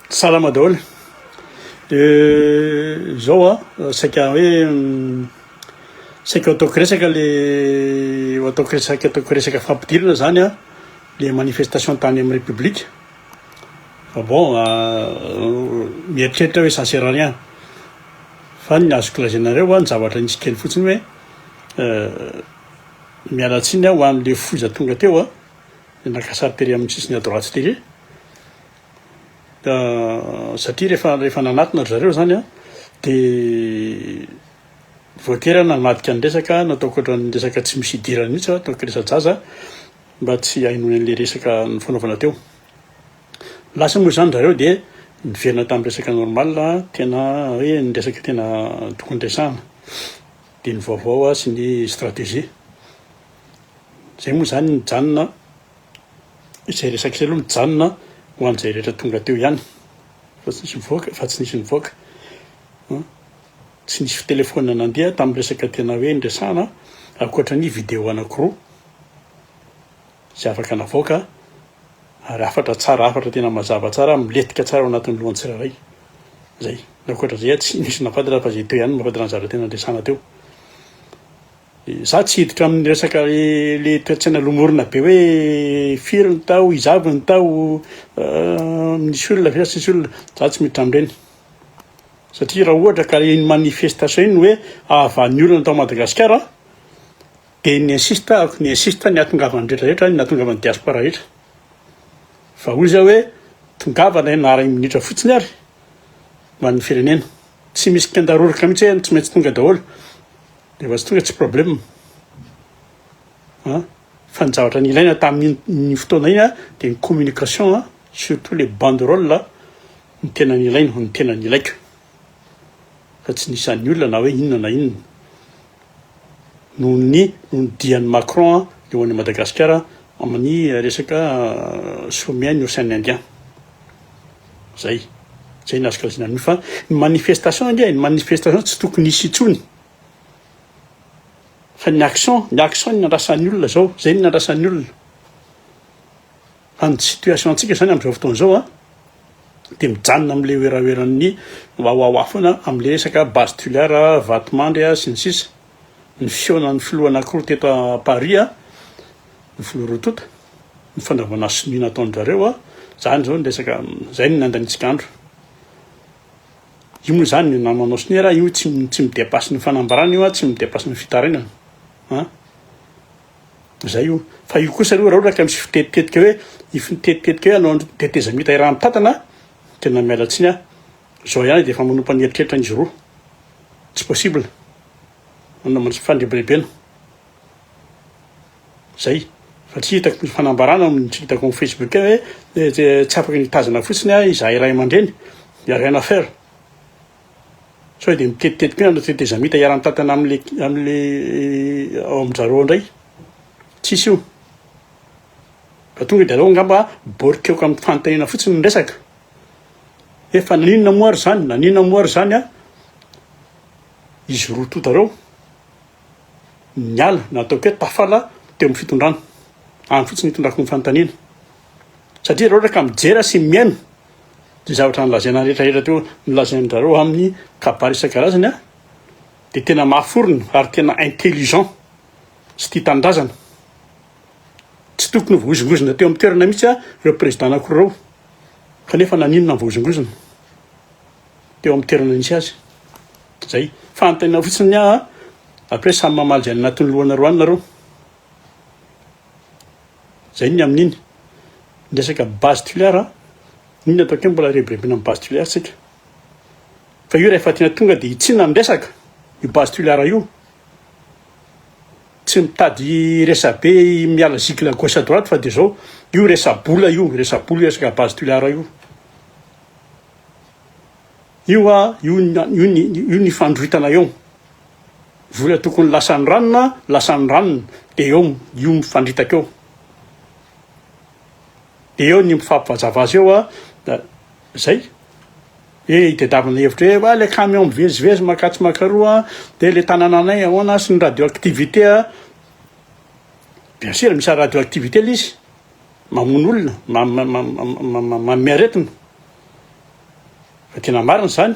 Salama daholo. De zao a, saika hoe saika ho ataoko resaka le ho ataoko resaka ataoko resaka fampidirana zany a le manifestation tany amin'ny République. Fa bon mieritreritra hoe ça sert à rien. Fa ny azoko lazainareo a, ny zavatra nisy kely fotsiny hoe miala tsiny aho ho an'le foza tonga teo a, naka sary tery amin'ny sisiny à droite tery. Satria rehefa rehefa nanatona ry zareo zany a, de voatery aho namadika ny resaka, nataoko ohatran'ny resaka tsy misy idirany mihitsy ataoko resa-jaza mba tsy hainoany an'le resaka nifanaovana teo. Lasa moa zany zareo de niverina tamin'ny resaka normal, tena hoe ny resaka tena tokony resahana, de ny vaovao sy ny stratégie. Zay moa zany nijanona. Izay resaka izay aloha mijanona ho an'izay rehetra tonga teo ihany fa tsy nisy nivoaka fa tsy nisy nivoaka an! Tsy nisy telephone nandeha tamin'ny resaka tena hoe niresahana ankoatra ny video anankiroa izay afaka navoaka ary hafatra tsara hafatra tena mazava tsara milentika tsara ao anatin'ny lohan'ny tsirairay izay. Ny ankoatra izay tsy nisy nahafantatra fa izay teo ihany no mahafantatra ny zavatra tena niresahana teo. Za tsy hiditra amin'ny resaka le toetsaina lomorina be hoe firy ny tao, iza avy ny tao, nisy olona ve sa tsy nisy olona, za tsy miditra amin'ireny. Satria raha ohatra ka iny manifestation iny hoe hahavaha ny olana tao Madagasikara dia ny insiste ahako ny insiste ny hahatongavan'ny rehetra rehetra, ny hahatongavan'ny diaspora rehetra. Fa hoy za hoe tongavana na iray minitra fotsiny ary ho an'ny firenena. Tsy misy kendaroroka mihitsy hoe tsy maintsy tonga daholo. Rehefa tsy tonga tsy problème an! Fa ny zavatra nilaina tamin'iny fotoana iny an, dia ny communication an, surtout les banderoles no tena nilaina, no tena nilaiko. Fa tsy nisy an'ny olona na hoe inona na inona. Noho ny noho ny dian'i Macron an, eo any Madagasikara amin'ny resaka sommet ny Ocean Indien. Zay. Zay no azoko lazaina amin'io fa ny manifestation ange, ny manifestation tsy tokony hisy intsony. Fa ny action, ny action no nandrasan'ny olona zao, zay no nandrasan'ny olona. Fa ny situation antsika zany amin'izao fotoana izao an, dia mijanona amin'le weraweran'ny wawawa foana amin'le resaka base Tuléar, Vatomandry sy ny sisa. Ny fihaonan'ny filoha anankiroa teto à Paris an, ny filoha roa tonta, ny fanaovana sonia nataon-dry zareo an, zany zao ny resaka, zay no nandaniantsika andro. Io moa izany na manao sonia raha io tsy tsy mi-depasse ny fanambarana io an, tsy mi-depasse ny fitarainana an! Zay io. Fa io kosa aloha raha ohatra ka misy fitetitetika hoe hifitetitetika hoe hanao tetezamita iaraha-mitantana, tena miala tsiny aho, zao ihany dia efa manompa ny eritreritra an'izy roa. Tsy possible. Manao fandrebirebena. Zay. Fa tsy hitako ny fanambarana amin'ny tsy hitako amin'ny Facebook hoe tsy afaka ny hitazana fotsiny aho izahay ray aman-dreny, y a rien à faire. Sao dia mitetitetika eo hanao tetezamita hiara-mitantana amin'le amin'le ao amin-dry zareo ao indray. Tsisy io. Fa tonga dia aleo angamba borikeko amin'ny fanontaniana fotsiny ny resaka. Hoe fa naninona moa ary izany, naninona moa ary izany an, izy roa tonta ireo. niala na ataoko hoe tafala teo amin'ny fitondrana. Any fotsiny itondrako ny fanontaniana. Satria raha ohatra ka mijery sy mihaino ny zavatra nolazaina rehetra rehetra teo, nolazain-dRareo amin'ny kabary isan-karazany an, dia tena mahaforona ary tena intelligent sy tia tanindrazana. Tsy tokony ho voahozongozona teo amin'ny toerana mihitsy ireo président anankiroa ireo. Kanefa naninona ny voahozongozona teo amin'ny toerana nisy azy? Zay. Fanontaniana fotsiny ny ahy a! Après samy mamaly izay any anatin'ny lohanareo any nareo. Zay ny amin'iny. Ny resaka base Tuléar a, iny ny ataoko hoe mbola rebirebena amin'ny base Tuléar tsika. Fa io rehefa tena tonga dia hitsina ny resaka, io base Tuléar io. Tsy mitady resabe miala zicle à gauche à droite fa dia zao, io resa-bola io, resa-bola io resaka base Tuléar io. Io a, io io ny io ny fandroritana eo. Vola tokony lasan'ny ranona, lasan'ny ranona, de eo io mifandritaka eo. De eo ny mifampivazavaza eo a, da zay. Hoe itadiavana hevitra hoe ah le camion mivezivezy makatsy makaroa, de le tanananay ahoana sy ny radioactivité a. Bien sûr misy radioactivité le izy, mamono olona, manome aretina. Fa tena marina izany.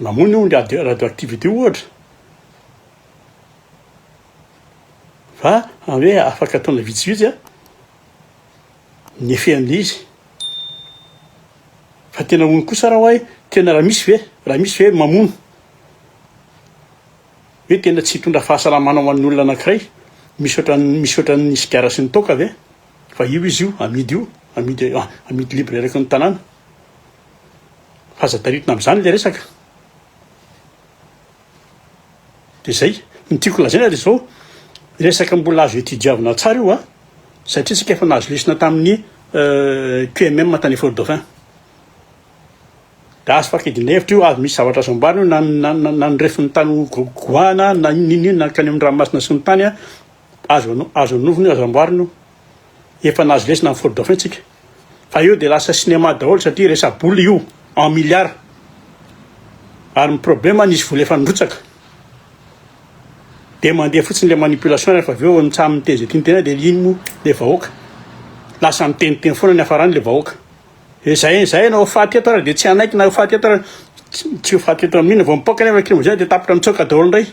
Mamono io radio radioactivité io ohatra. Fa hoe afaka taona vitsivitsy a, ny effet an'ilay izy. Fa tena hono kosa raha hoe tena raha misy ve, raha misy ve mamono. Hoe tena tsy hitondra fahasalamana ho an'ny olona anankiray, misy ohatran'ny misy ohatran'ny sigara sy ny toaka ve? Fa io izy io, amidy io, amidy amidy libre eraky ny tanàna. Fa aza taritina amin'izany ilay resaka. Dia izay. Ny tiako lazaina dia izao, resaka mbola azo etidiavina tsara io an, satria isika efa nahazo lesona tamin'ny QMM tany Fort Dauphin. Dia azo fakidina hevitra io, azo misy zavatra azo amboarina io na na na ny refin'ny tany goahana na inona inona na hankany amin'ny ranomasina sy ny tany an, azo azo anovona io, azo amboarina io. Efa nahazo lesona amin'ny Fort Dauphin tsika. Fa eo dia lasa cinéma daholo satria resa-bola io en milliards. Ary ny problème nisy vola efa nirotsaka. Dia mandeha fotsiny ilay manipulation rehefa avy eo mitsam miteny izay tiany tenena dia iny moa ilay vahoaka. Lasa miteniteny foana ny hafarany ilay vahoaka. Dia zay zay ianao ho faty eto ary dia tsy hanaiky na ho faty eto ary tsy ho faty eto amin'inona vao mipoaka nefa lacrymogène dia tapitra mitsoaka daholo indray.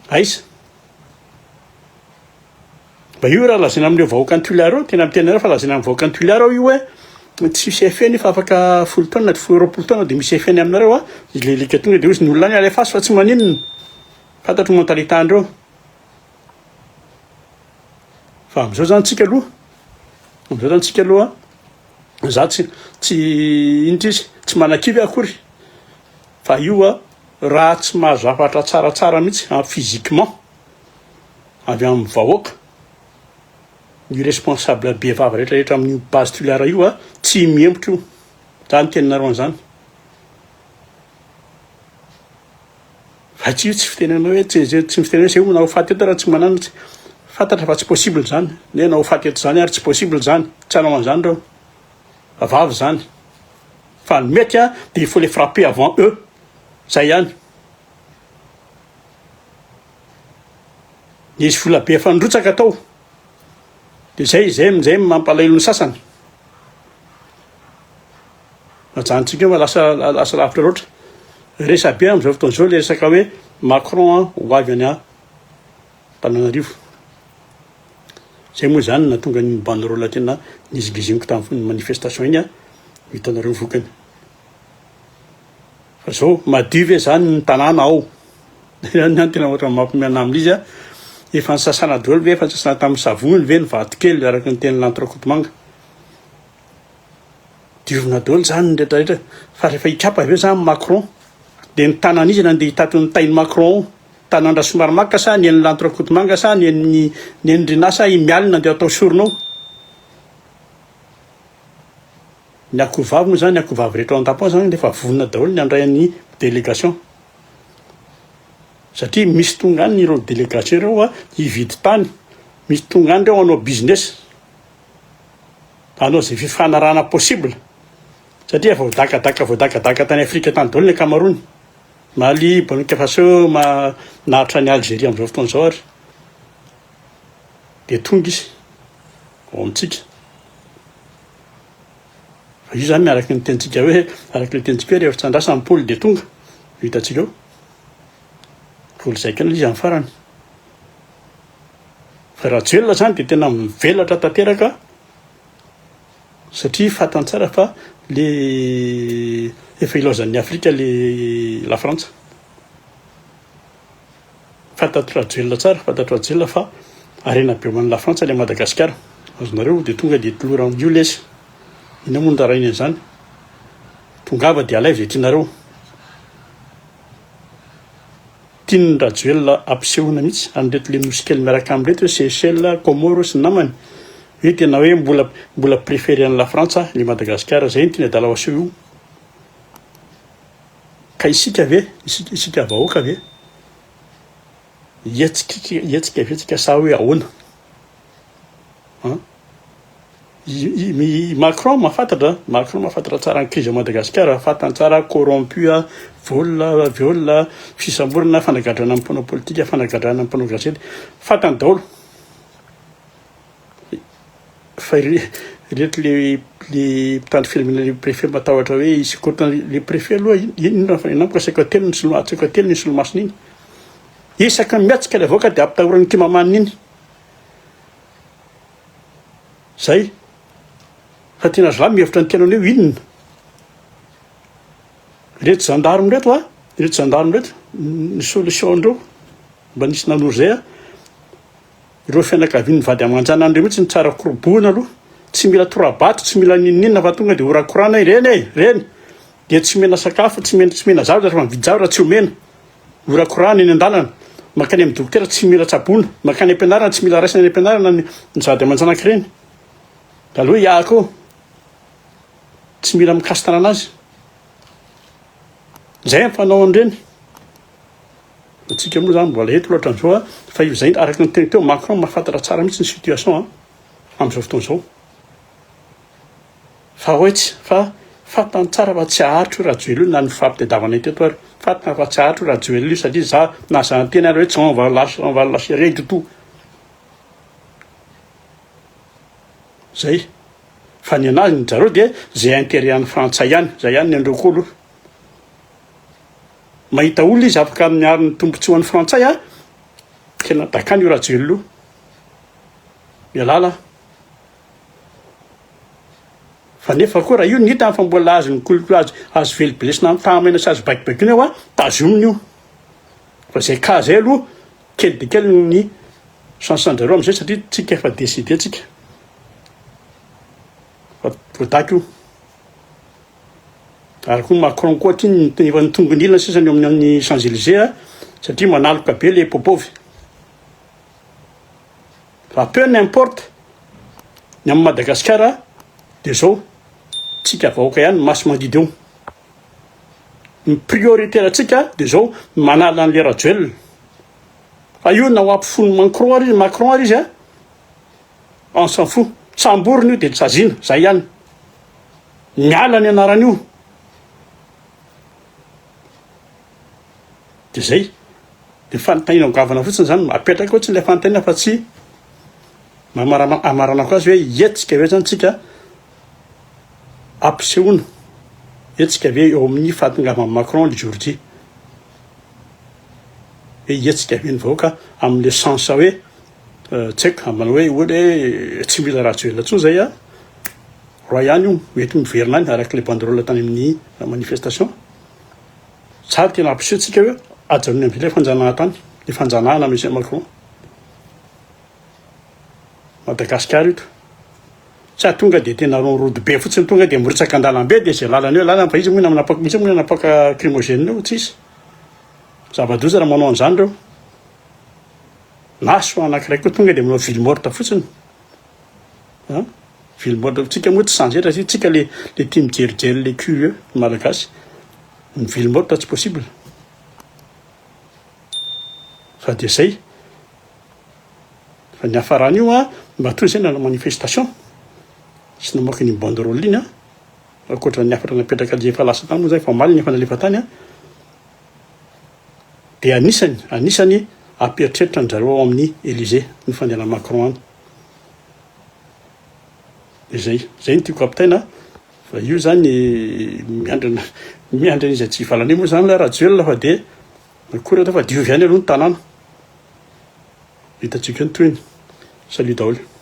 Aiza? Mba io raha lazaina amin'ireo vahoakan'i Toliara eo, tena miteny anareo fa lazaina amin'ny vahoakan'i Toliara eo io hoe tsy misy effet-ny fa afaka folo taona, 20 taona dia misy effet-ny aminareo a. Ilay alika tonga dia hozy ny olona any alefaso fa tsy maninona. Fantatro ny mentalité andreo. Fa amin'izao zany tsika aloha, amin'izao zany tsika aloha, za tsy tsy ino ty izy, tsy manakivy akory fa io a raha tsy mahazo zavatra tsaratsara mihitsy en physiquement avy amin'ny vahoaka, ny responsable be vava rehetra rehetra amin'io base Toliara io a, tsy mihemotra io, za ny teninareo an'izany. Fa tsy io tsy fitenenana hoe tsy tsy fitenenana hoe zay na ho faty eto raha tsy manana tsy fantatra fa tsy possible zany, ny hoe na ho faty eto zany ary tsy possible zany, tsy hanao an'izany reo, fa vava zany. Fa ny mety a, dia il faut les frapper avant eux, zay ihany. Nisy vola be efa nirotsaka tao. Dia zay, zay, zay mampalahelo ny sasany. Ajanontsika eo fa lasa lasa lavitra loatra. Resabe amin'izao fotoana izao ilay resaka hoe Macron ho avy any Antananarivo. Zay moa izany nahatonga ny banderole tena nizigiziniko tamin'ny manifestation iny, hitanareo ny vokany. Fa zao, madio ve zany ny tanàna ao? Ny any tena ohatra mampiomehy anah amin'izy a, efa nisasana daholo ve, efa nisasana tamin'ny savony ve ny vatokely araka ny tenin'i Lanto Rakotomanga? Diovina daholo zany ny rehetra rehetra, fa rehefa hikapa ve zany Macron? De ny tanan'iza no andeha hitaty ny tain'i Macron ao? Tanan-dRasoarimaka sa ny an'i Lanto Rakotomanga sa ny an'i ny an'i Rinah sa i Mialy no andeha atao sorona ao? Ny akohovavy moa zany, ny akohovavy rehetra ao an-tampo ao zany efa vonona daholo ny handray an'ny délégation. Satria misy tonga any ireo délégation ireo a, hividy tany, misy tonga any ireo hanao business, hanao izay fifanarahana possible. Satria efa voadakadaka voadakadaka tany Afrika tany daholo ny ankamaroany. Mali, Burkina Faso, ma- nahatrany Algérie amin'izao fotoana izao ary. Dia tonga izy ao amintsika. Fa io zany araka ny tenintsika hoe, araka ilay tenintsika hoe rehefa tsy andrasana ny Paoly dia tonga, no hitantsika eo. Paoly zaika ilay izy amin'ny farany. Fa Rajoelina zany dia tena mivelatra tanteraka satria fantany tsara fa le efa ilaozan'ny Afrika le la Frantsa. Fantatro Rajoelina tsara, fantatro Rajoelina fa harena be ho an'i Lafrantsa ilay Madagasikara. Azonareo dia tonga dia tolorano io lesy. Inona moa no rarainy an'izany? Tongava dia alaivo izay tianareo. Tian'i Rajoelina ampisehoana mihitsy an'ireto le nosy kely miaraka amin'ireto hoe Seychelles, Comores sy ny namany hoe tena hoe mbola mbola préféré an'i Lafrantsa ny Madagasikara. Izay no tian'i adala ho aseho io. Ka isika ve, isika, isika vahoaka ve, hihetsika, hihetsika ve tsika sa hoe ahoana? An? I, i, i Macron mahafantatra, Macron mahafantatra tsara ny crise à Madagasikara, fantany tsara corrompu, vol, viol, fisamborana, fanagadrana ny mpanao politika, fanagadrana ny mpanao gazety, fantany daholo. Fa Ireto le le mpitandro filaminana le préfet matahotra hoe hisy korontana le préfet aloha inona fa namiko saika telo ny solomaso saika telo ny solomasony iny isaky ny mihetsika le vahoaka de ampitahorany ity mamaniny iny zay fa tena zalahy mihevitra ny tenany hoe inona ireto gendarme reto a ireto gendarme reto ny solution ndreo mba nisy nanoro zay a Ireo fianakavian'ny vady aman-janany ireo mihitsy no tsara korobohina aloha. Tsy mila tora-bato, tsy mila n'inon'inona fa tonga dia horakorana ireny e! Ireny! Dia tsy omena sakafo, tsy omena tsy omena zavatra rehefa mividy zavatra tsy omena. Horakorahana eny an-dalana. Mankany amin'ny dokotera tsy mila tsaboina. Mankany am-pianarana tsy mila raisina any am-pianarana ny ny vady aman-janaka ireny. Aloha hiahaka eo. Tsy mila mikasi-tanana azy. Izay ny fanao an'ireny. Antsika moa zany mbola eto loatra amizao a, fa io zay araka ny teniko teo Macron mahafantatra tsara mihitsy ny situation a, amizao fotoana izao. Fa hoe tsy fa fantany tsara fa tsy haharitra io Rajoelina io na ny fampitadiavanay teto ary, fantany fa tsy haharitra io Rajoelina io satria za na za niteny ary hoe tsy on va lâcher on va lâcher rien du tout. Zay. Fa ny anazy ny zareo dia zay intérêt an'ny frantsay ihany, zay ihany ny andreo koa aloha. Mahita olona izy afaka miaro ny tombotsoan'ny frantsay a, tena dakany io Rajoelina io. Mialala. Fa nefa koa raha io ny hitany fa mbola azo ny kolikoly azo azo velibelesina amin'ny fahamena sy azo baikobaikoina eo a, tazominy io. Fa zay cas zay aloha kely dia kely ny chance an-dry zareo amin'izay satria tsika efa décidé tsika. Fa voadaky io. Ary koa Macron koa aty efa ny tongony ilany sisa ny eo amin'ny Champs Elysées satria manaloka be le Popovy. Fa peu n'importe ny amin'i Madagasikara dia zao tsika vahoaka ihany maso mandidy eo. Ny prioritaire antsika dia zao manala an'le Rajoelina. Fa io na ho ampifon'ny Macron ary Macron ary izy a, on s'en fout. Samborina io dia saziana, zay ihany. Miala ny anaran'io. Dia zay. Dia fanontaniana goavana fotsiny zany, apetraka fotsiny ilay fanontaniana fa tsy mamarana amaranako azy hoe hetsika ve zany tsika ampisehoana hetsika ve eo amin'ny fahatongavan'i Macron le jour J. Hoe hetsika ve ny vahoaka amin'le sens hoe tsy haiko, manao hoe ohatra hoe tsy mila Rajoelina intsony zay a. Roa ihany io, mety miverina any araka ilay banderole tany amin'ny manifestation. Tsara tena hampiseho tsika hoe ajanony amin'izay ilay fanjanahantany, ilay fanjanahana Monsieur Macron. Madagasikara io. Tsy tonga dia tena rodo be fotsiny tonga dia mirotsaka an-dalambe dia izay lalana eo lalana fa iza moa nanapaka iza moa nanapaka lacrymogène eo tsisy. Zava-doza raha manao an'izany ireo. Na soa anankiray koa tonga dia manao ville morte fotsiny. An? Ville morte, tsika moa tsy sanzetra satria tsika le le tia mijerijery le curieux ny malagasy. Ny ville morte tsy possible. Fa dia zay. Fa ny hafarana io an, mba toy izay nanao manifestation sy namoaka an'iny banderole iny an, ankoatra ny hafatra napetraka le efa lasa tany moa zay, efa omaly ny efa nalefa tany an, dia anisany, anisany hampieritreritra an-dry zareo ao amin'ny Elysée ny fandehanan'i Macron any. Dia zay, zay no tiako ampitaina fa io zany miandry miandry an'iza tsy hivalana io moa zany ilay Rajoelina fa dia akory atao fa diovy ihany aloha ny tanàna. Hitantsika eo ny tohiny. Salut daholo.